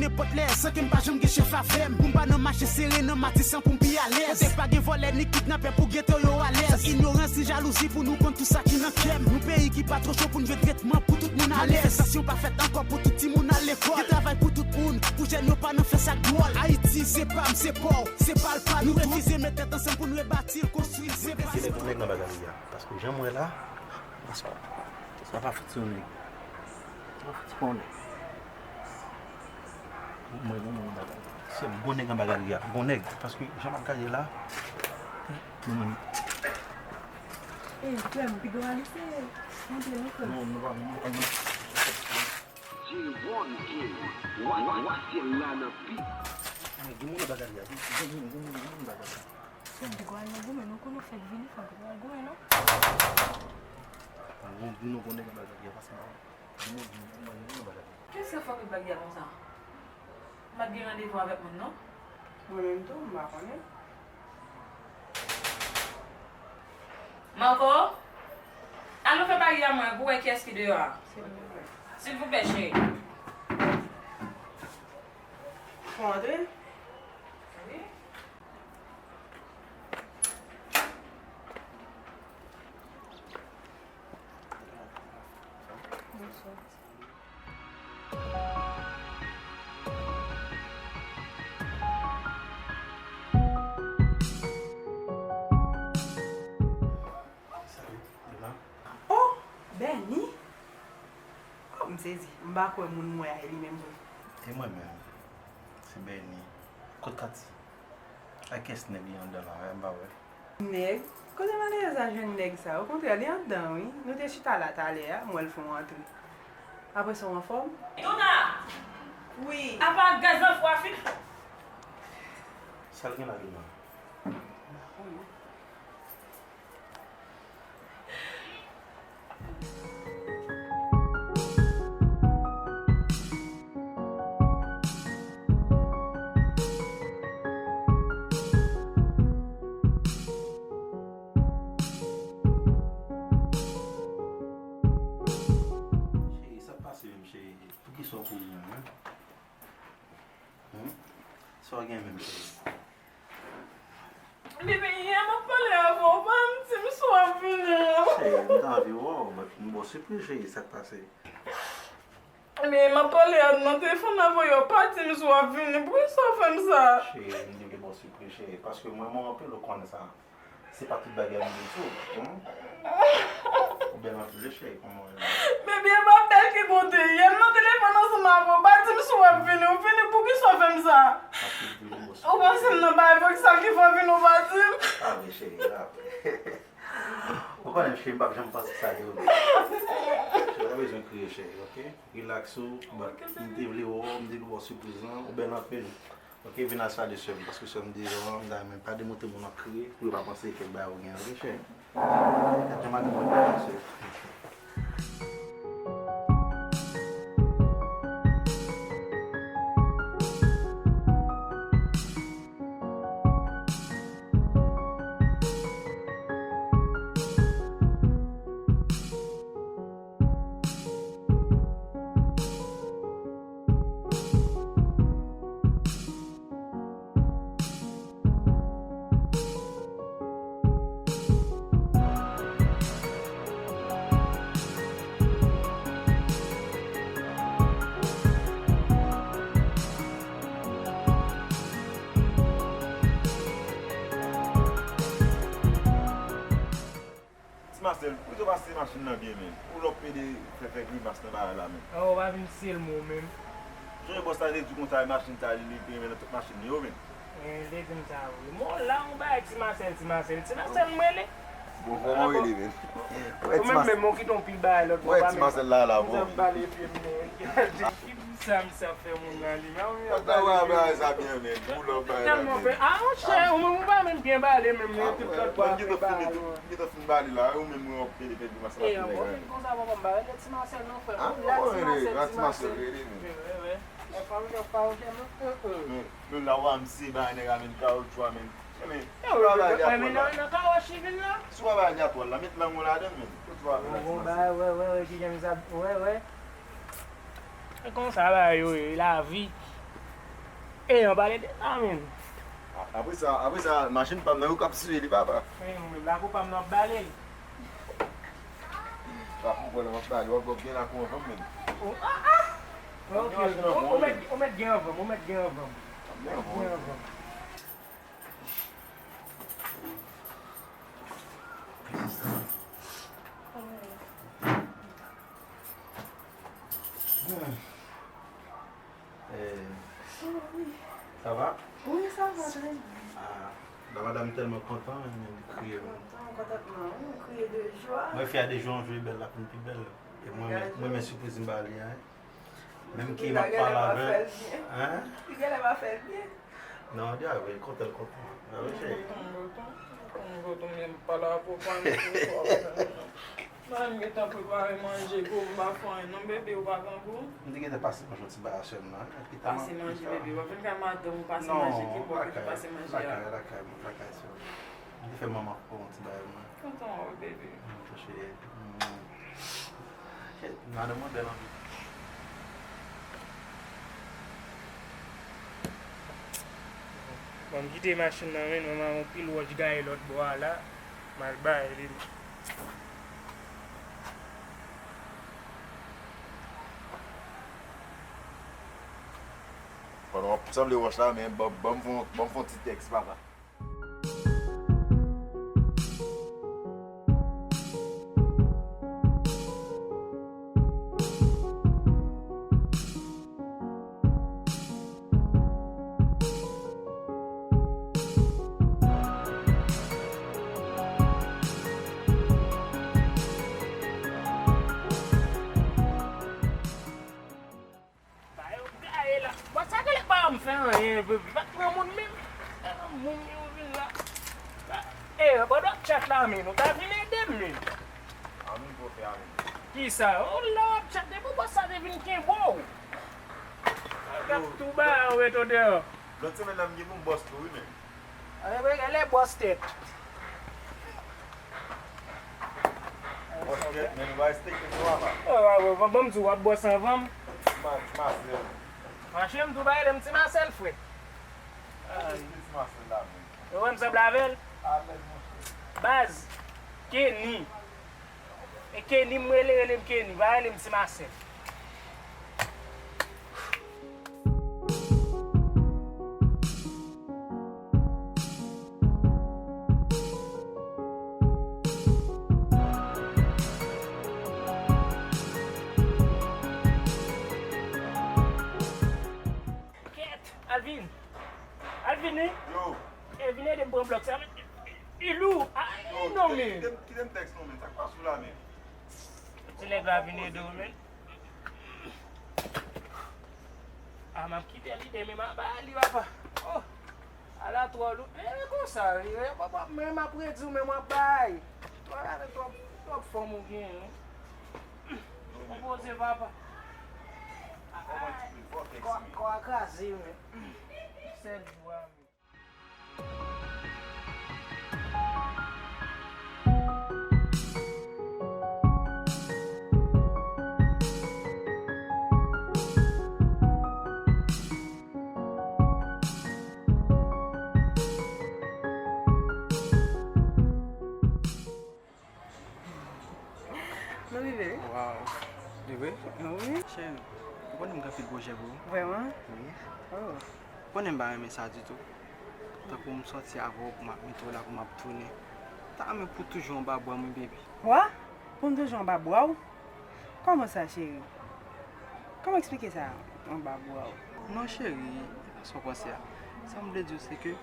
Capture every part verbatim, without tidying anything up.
Nenpòt lè, san ke m pa janm gen chèf avè m. Pou m pa nan mache sere nan Matisan pou m pi alèz. Kote pa gen vòlè ni kidnapè pou gete yo alèz. San inyorans ni jalouzi pou nou konn tout sa ki nan kè m. Yon peyi ki pa twò cho pou n jwenn tretman pou tout moun alèz. Manifestasyon pa fèt ankò pou tout timoun al lekòl. Gen travay pou tout moun, pou jèn yo pa nan fè sa k dwòl. Ayiti, se pa m, se pa w, se pa l pa nou tout. Nou refize met tèt ansanm pou n rebati l, konstwi l, se pa. Gen de bon nèg nan bagay li a. Paske jan m wè la, paske sa pa fouti yon nèg. Sa pa fouti pa yon nèg. Mwen, mwen, mwen, bagay. Se bon nèg nan bagay li a. Bon nèg. Paske jan m ap gade la, mwen, mwen. Eh, frè m, piga w ale se monte non, frè m. Non, nou pa, nou pa, nou pa. J one King, wa, wa, wa, se la nan pi. Gen moun nan bagay li a. Gen, gen, gen, gen moun nan bagay li a. Fòk nou al nan goumen, nou konnen fèk vini, fòk nou al goumen, non? Al goumen, nou konnen bagay li a, paske nou, nou, nou, nou, nou bagay. Kiyès k ap fabrife bagay la konsa? M pa t gen randevou avèk moun, non. Mwen menm tou, m pa konnen. Marco, al ouvè bagay la mwen pou wè kiyès ki deyò a. Silvouplè. Silvouplè, cheri. Fò antre. Wi. Bonswa. Salut, Luna. Oh, Benny. Oh, m sezi. M pa kwè moun m wè a e li menm vre. E mwen menm. Se Benny. Kot Katy? Ak kiyès nèg li anndan la, m pa wè. Nèg? Kote malerèz la jwenn nèg sa? Okontrè, li anndan wi. Nou te chita la talè a, m wè l fè yon antre. Apre sa, w anfòm? Luna! Wi. Apa gaz nan fou a fin? Sa l gen la, Luna? M pa konnen. Cheri, sa k pase menm, cheri? Poukisa w kouri menm, en? Hmm? Sa w gen menm, cheri? Bebe, yè m ap pale avè w, w pa di m si w ap vini non. Cheri, m t anvi wè w, but m ba w sipriz, cheri, sa k pase? Men m ap pale a nan telefòn avè w, w pa di m si w ap vini. Poukisa w fè m sa? Cheri, m te vle ba w sipriz, cheri, paske mwen, mwen anpil, ou konnen sa. Se pa tout bagay m vin sou, hmm? Ou bèl anpil wi, cheri, kòman w ye? Bebe, e pa bèl ki kote. Yè m nan telefòn ansanm avè w, pa di m si w ap vini. Ou vini, poukisa w fè m sa? Ou panse m nan bagay vre, sa ki fè w vini, ou pa di m? Pa vre, cheri, pa vre. Ou konnen, cheri, m p ap janm panse sa di w. Cheri, ou pa bezwen kriye, cheri, oke? Relax ou, but m te vle wè w, m te vle ba w sipriz lan, ou bèl anpil. Ok, vin al salye sè m, paske sè m devan an, m ta renmen pa demontre moun ap kriye, pou yo pa panse kèk bagay ou gen, ok, chè? Gad jan madanm mwen bèl, mesye. Ti Masèl, ou te pase machin nan byen, men. Ou lòk pede fè, fè grimas nan bagay la, men. Oh, ou pa vin sèlman ou menm. Jan bòs la te di konsa, machin sa, li, li te renmen nan tout machin li yo, men. Eh, li te di m sa, wi. Bon, la, yon bagay Ti Masèl, Ti Masèl. Ti Masèl, m rele. Bon, kòman w rele, men? Ou menm, men, mwen kite yon pil bagay lòt bò, pa menm. Ti Masèl la, la, bon. Sa m pale, epi m, men. Ki sa misye ap fè moun nan li, men, ou menm ap pale, men. Tèlman fè, ah, monchè, ou menm, ou pa menm byen pale, menm, men, tout lòt bò ap fè bagay, men. Ou gentan fin bale la, ou menm ou ap pede fè grimas la. Eh, ou fin konsa, papa m, pa rele Ti Masèl non, frè m. Ou la, Ti Masèl, Ti Masèl. Wi, wi, wi. Lè pa ou, lè pa ou, lè nou, euh, euh. Men, men la, w a misye bay nèg la, men, kawotchou a, men. Men, men, nan, nan kawòch li vin la. Si w pa bay gatwal la, met lang ou ladan, men. Kot w a vin la, Ti Masèl? Wè, wè, wè, wè, kijan m sa, wè, wè. E konsa bagay yo ye, lavi. E, an pale de sa, menm. A- Apre sa, apre sa, machin pa m nan, yo k ap siye li, papa. Men, mwen, lakou pa m nan, w ap bale l. Lakou pa m nan, w ap bale, w ap gen lakou anvan m, menm. O, a, a! Ok, ou, ou mèt, ou mèt gen anvan m, ou mèt gen anvan m. Gen anvan m. Eh, sa va? Wi, sa va trè byen. Ah, la madam tèlman kontan, li kriye. Kontan, kontantman, wi, kriye de jwa. Mwen, fi a de jwa, jwe bèl, la vin pi bèl. E mwen, mwen, mwen, men sipriz m ba li a, hein. Menm ki m ap pale avè l, hein? Li genlè pa fè l byen. Non, di a vre, kontan l kontan. A wi, cheri. Tonton, tonton, tonton, tonton, men m pale avè w, pa m pou w. Mwen menm gentan prepare manje pou w, m pa fè anyen non, bebe, ou pa grangou? M te gentan pase manje yon ti bagay sèlman, epi ta pase manje, bebe, w ap vin kay madanm ou pase manje ki bò ke te pase manje a. Lakay, lakay, lakay, sè. M te fè manman fè yon ti bagay mwen. Kontan wè w, bebe. M touche. Mm. Kèt, madanm mwen bèl anpil. Bon, m kite machin nan men, mwen, mwen, yon pil wòch gaye lòt bò a la. M al bay li. Pandan w ap sanble wòch la, men ban, ban m fè yon, ban m fè yon ti tèks, papa. Ba yo gaye la. Bon, sa genlè pa m fè anyen, bebe. Pa t pran moun menm. Moun yo vin la. Ba, e, pandan w ap tchat la, men, ou ta vin ede m, men. Amin, pou fè Amin. Kisa? O, la w ap tchat, depi w bòs sa te vin kenbe w. Yo, tou ba, yo met w deyò. Lòt semèn la, m gen pou m bòs tou, wi, men. Alè, bre, genlè bòs tèt. Bòs tèt, men nou pa respekte nou, papa. Ban m di w, w ap bòs anvan m. Ti Masèl. Mache m tou ba rele m Ti Masèl, frè. Ti Masèl la, men. Ou wè m sanble avè l? Avè l, monchè. Baz, Kenny. E Kenny m rele, rele m Kenny, pa rele m Ti Masèl. Kèt, Alvin. Alvin, wi. Yo. E, vin ede m pran blòk sa. Li lou. A, non, men. Kite m, kite m tèks non, men. Sa k pase w la, men? Ti nèg la vin ede w, men. A, m ap kite li demen, m a ba li, papa. Oh, ala twò lou. E, konsa, e, papa, men m ap redi w, men m ap bay. Twò gade twòp, twòp fanm ou genyen, wi. Konpoze, papa. Kò, kò a kraze, men. Sèl jou a, men. Nou rive. Waw. Li vre? Wi. Cheri, ou konnen m gen anpil pwojè pou ou. Vrèman? Wi. Oh. Ou konnen m pa renmen sa ditou. Tankou m sòti avè w pou m ap mete w la pou m ap tounen. Ta renmen pou toujou anba bra m, wi, baby. Wa? Pou m toujou anba bra w? Kòman sa, cheri? Kòman eksplike sa, anba bra w? Non, cheri, e pa sa w panse a. Sa m vle di w, se ke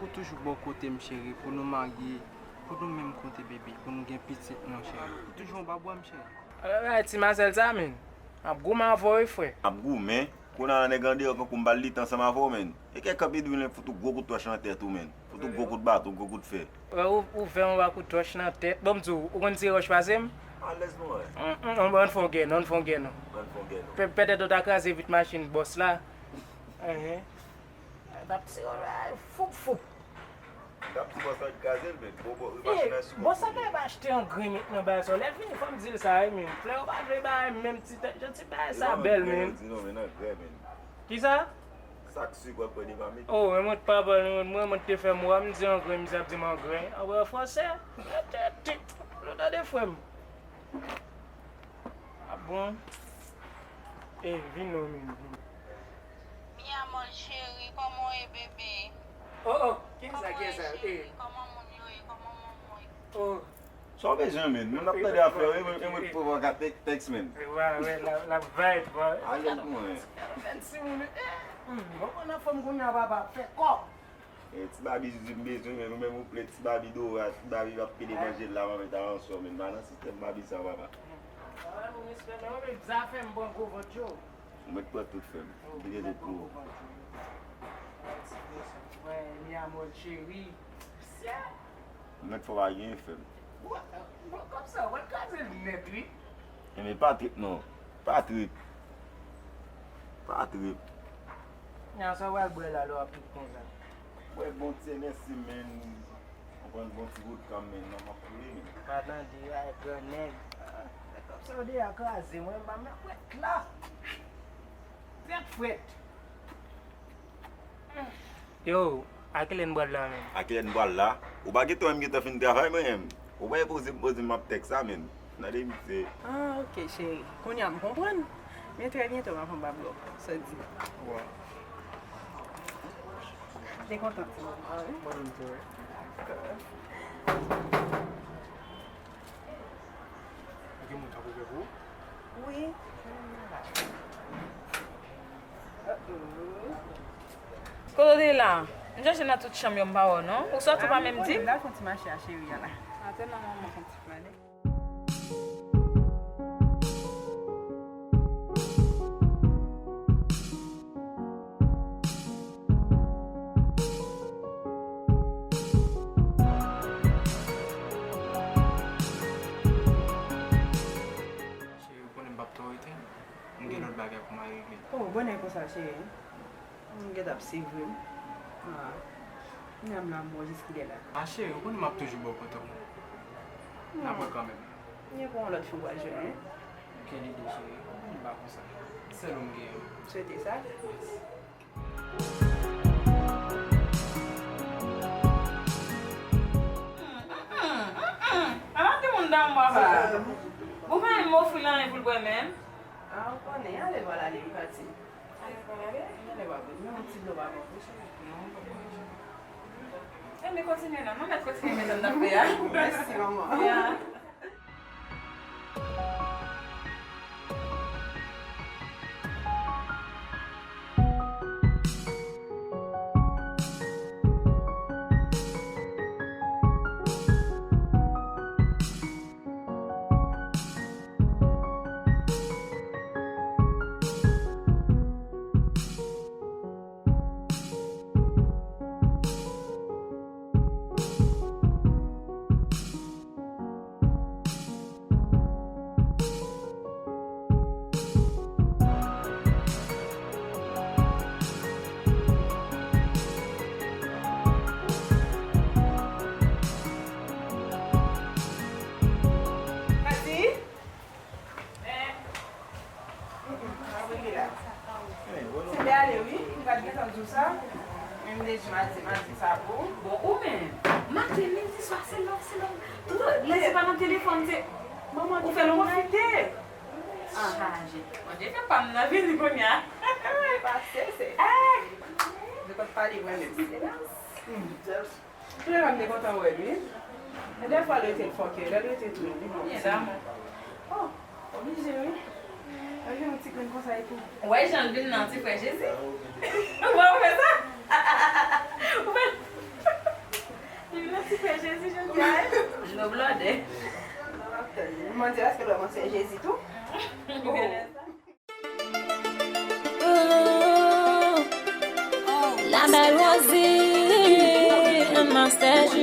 pou toujou bò kote m, cheri, pou nou marye, pou nou menm kote, baby, pou nou gen pitit, mon cheri. Pou toujou anba bra m, cheri. Alò, bagay Ti Masèl sa, menn. M ap goumen avè w, wi, frè. M ap goumen? Kounye a nèg andeyò kankou m pa l lite ansanm avè w, menn. E kèk kanpe dwil, fout ou gwo kout wòch nan tèt ou, menn. Fout ou gwo kout baton, gwo kout fè. Wè, ou, ou fè yon ba kout wòch nan tèt. Bon, m di w, ou konn tire wòch pase m? Alèz, mon frè. Mm, mm, ann, ann fè yon gè, non, ann fè yon gè, non. Ann fè yon gè, non. Pè-, pètèt ou ta kraze vit machin bòs la. Enhen. T ap tire w la, foup, foup. T ap di bòs la kraze l, men bon, bon, machin nan sou bòs la. Bòs la genlè pa achte yon grenn met nan bagay sa. Lè l fini, fò m di l sa, wi, men. Frè, ou pa vle bay menm ti tèt, jan ti bagay sa bèl, men. Di non, men nan grè, men. Kisa? Sak sik w ap pran devan mi. Oh, men mwen t pa pale, mwen, mwen, mwen te fè m wa, m di angrè, misye ap di m angrè. Angrè fransè. Tèt, tèt, tèt. Ou tande, frè m? Ah bon? Eh, vin non, men, vin. Mi amor cheri, kòman w ye, bebe? Oh, oh, kisa, kisa? Eh. Kòman moun yo ye? Kòman manman w ye? Oh. Sa w bezwen, men? Moun ap tande afè w, e mwen, e mwen k pwovok a tèks, men. Wè, wè, la, la vibe, wè. Ale pou mwen. Fè ti moun, eh, hmm, bon, mwen nan fòm kounye a, papa, fè kòb. Eh, ti babi Zuzu m bezwen, men ou menm ou plen ti babi Dora, ti babi ap pede manje la, manman ta ansò, men. M pa nan sistèm babi sa, papa. Ah, bon, respè, men, mwen, zafè m pran gwo vant yo. Mwen t pran tout fè m. Mwen t pran gwo vant yo. Wè, mi amor cheri. Mèt fò pa gen fè m. Bon, kòm sa, w al kraze l nèt, wi. Enben, pa trip non. Pa trip. Pa trip. Nan sa w al bwè la, lè w ap trip konsa. Bwè bon ti N S C, men. Ou pran bon ti vodka, men, nan m ap koule, men. Pa tande, ay, gran nèg. Ah, men kòm sa, w deja kraze, mwen, m pa mèt frèt la. Frèt, frèt. Yo, a kilè n pral la menm? A kilè n pral la? Ou pa gentan wè m gentan fin travay mwen menm? Ou pa poze m, poze m ap tèks la menm. Nan de minit se. Ah, ok, cheri. Kounye a m konprann. Men trè byento m ap anba blòk. Sa di? Wè. Te kontan ti moman, wi. Mwen menm tou, wi. Dakò. Gen moun k ap ouvè pou ou? Wi. Kote w te la? M chèche nan tout chanm yo, m pa wè w non. Ou sòti ou pa menm di m? M al fè yon ti mache a cheri a la. Atè nan manman fè yon ti flane. Cheri, ou konnen m p ap twò rete. M gen lòt bagay pou m al regle. Oh, bonè konsa, cheri. M gentan ap sivre m. Ah. Kounya m la, m bon jis kilè la. Ah, cheri, ou konnen m ap toujou bò kote w. N ap wè kanmenm. Gen pou yon lòt fi w pral jwenn, wi. Kèl ide, cheri. M pa konsa. Sèl ou m gen. M swete sa. Yes. Ala timoun damou, papa. Ou pa menm ofri l anyen pou l bwè menm? Ah, ou konnen, ale pral ale, m pati. Ale pral ale? Ale pral ale. Men yon ti dlo pa bon, wi, cheri. Non, pa bon, cheri. Enben, kontinye non, nou mèt kontinye fè sa n ap fè a. Mèsi, manman. Ya. Pati? Se te ale wi, m pa t gentan di w sa. Men m te di m a di, m a di sa pou ou. Bon, ou menm, maten, midi, swa, se lè w, se lè w. Lè se pa nan telefòn, se ou fè l pwofite. Ah. Chaje. Mwen te fè pa m nan vini kounye a. Pase, se. Ah. De kòt pale mwen menm. Hmm. Premye fwa m te kontan wè l, wi. E dèfwa l rete l fòkè, lè l rete tou, li bon. Byen damou. Oh, oblije, wi. Lè l gen yon ti grenn konsa epi. Ou wè jan l vin nan ti frè Jezi? Ou wè, ou wè sa? Ou wè? Li vin nan ti frè Jezi jodi a, wi. Dlo blòdè. Mwen di, èske l wè mwen se Jezi tou? Ou konnen sa? Ooh, la belle Rosie, un master G.